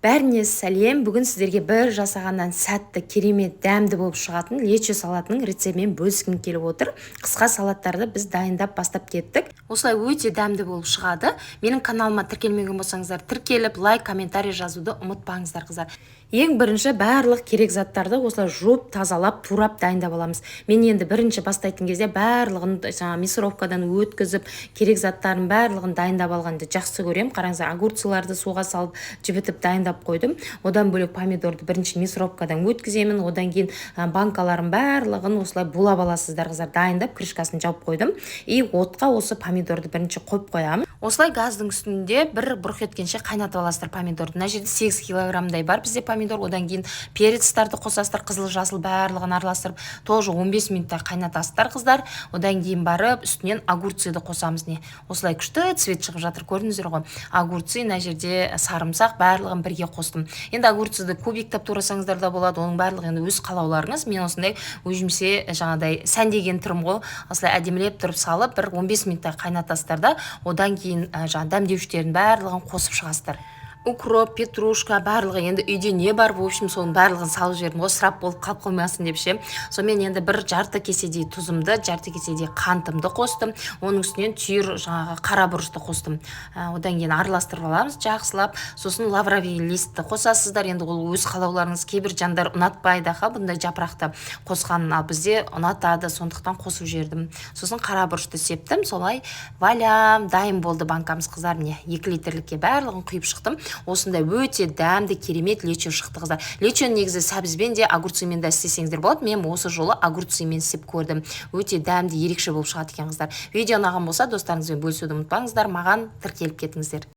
Бәріне сәлем! Бүгін сіздерге бір жасағаннан сәтті, керемет, дәмді болып шығатын лечо салатының рецептімен бөліскім келіп отыр. Қысқа салаттарды біз дайындап бастап кеттік. Осылай өте дәмді болып шығады. Менің каналыма тіркелмеген болсаңыздар, тіркеліп, лайк, комментарий жазуды ұмытпаңыздар, қыздар. Ең бірінші барлық керек заттарды осылай жуып, тазалап, турап, дайындап аламыз. Мен енді бірінші бастайтын кезде барлығын жаңа мясорубкадан өткізіп, керек заттарын барлығын дайындап алғанды жақсы көремін. Қараңыздар, огурцыларды суға салып, жібітіп, дайындап қойдым. Одан бөлек помидорды бірінші мясорубкадан өткіземін. Одан кейін банкаларын барлығын осылай булап аласыздар, қыздар. Дайындап, крышкасын жауып қойдым. И отқа осы помидорды бірінші қойып қоямын. Осылай газдың үстінде бір бұрқ еткенше қайнатып аласыздар помидорды. Мына жерде 8 килограммдай бар бізде помидор. Одан кейін перецтарды қосасыздар, қызыл, жасыл, барлығын араластырып, тоже 15 минуттай қайнатасыздар, қыздар. Одан кейін барып үстінен огурцыды қосамыз. Не, осылай күшті цвет шығып жатыр, көрдіңіздер ғой. Огурцы, мына жерде сарымсақ, барлығын бірге қостым. Енді огурцыды кубиктап турасаңыздар да болады, оның барлығы енді өз қалауларыңыз. Мен осындай өзімше жаңағыдай сәндеген түрім ғой. Осылай әдемілеп тұрып салып, бір 15 минуттай қайнатасыздар да, одан кейін жаңағы дәмдеуіштердің барлығын қосып шығасыздар. Укроп, петрушка, барлығы енді үйде не бар, в общем, соның барлығын салып жібердім ғой, ысырап болып қалып қоймасын деп ше. Сонымен енді бір жарты кеседей тұзымды, жарты кеседей қантымды қостым. Оның үстінен түйір жаңағы қара бұрышты қостым. Одан кейін араластырып аламыз жақсылап. Сосын лавровый листті қосасыздар. Енді ол өз қалауларыңыз. Кейбір жандар ұнатпайды аха бұндай жапырақты қосқанын, ал бізде ұнатады, сондықтан қосып жібердім. Сосын қара бұрышты септім. Солай, вуаля, дайын болды банкамыз, қыздар. Міне, 2 литрлікке барлығын құйып шықтым. Осындай өте дәмді, керемет лечо шықты, қыздар. Лечоны негізі сәбізбен де, огурцымен де істесеңіздер болады. Мен осы жолы огурцымен істеп көрдім. Өте дәмді, ерекше болып шығады екен, қыздар. Видео ұнаған болса, достарыңызбен бөлісуді ұмытпаңыздар. Маған тіркеліп кетіңіздер.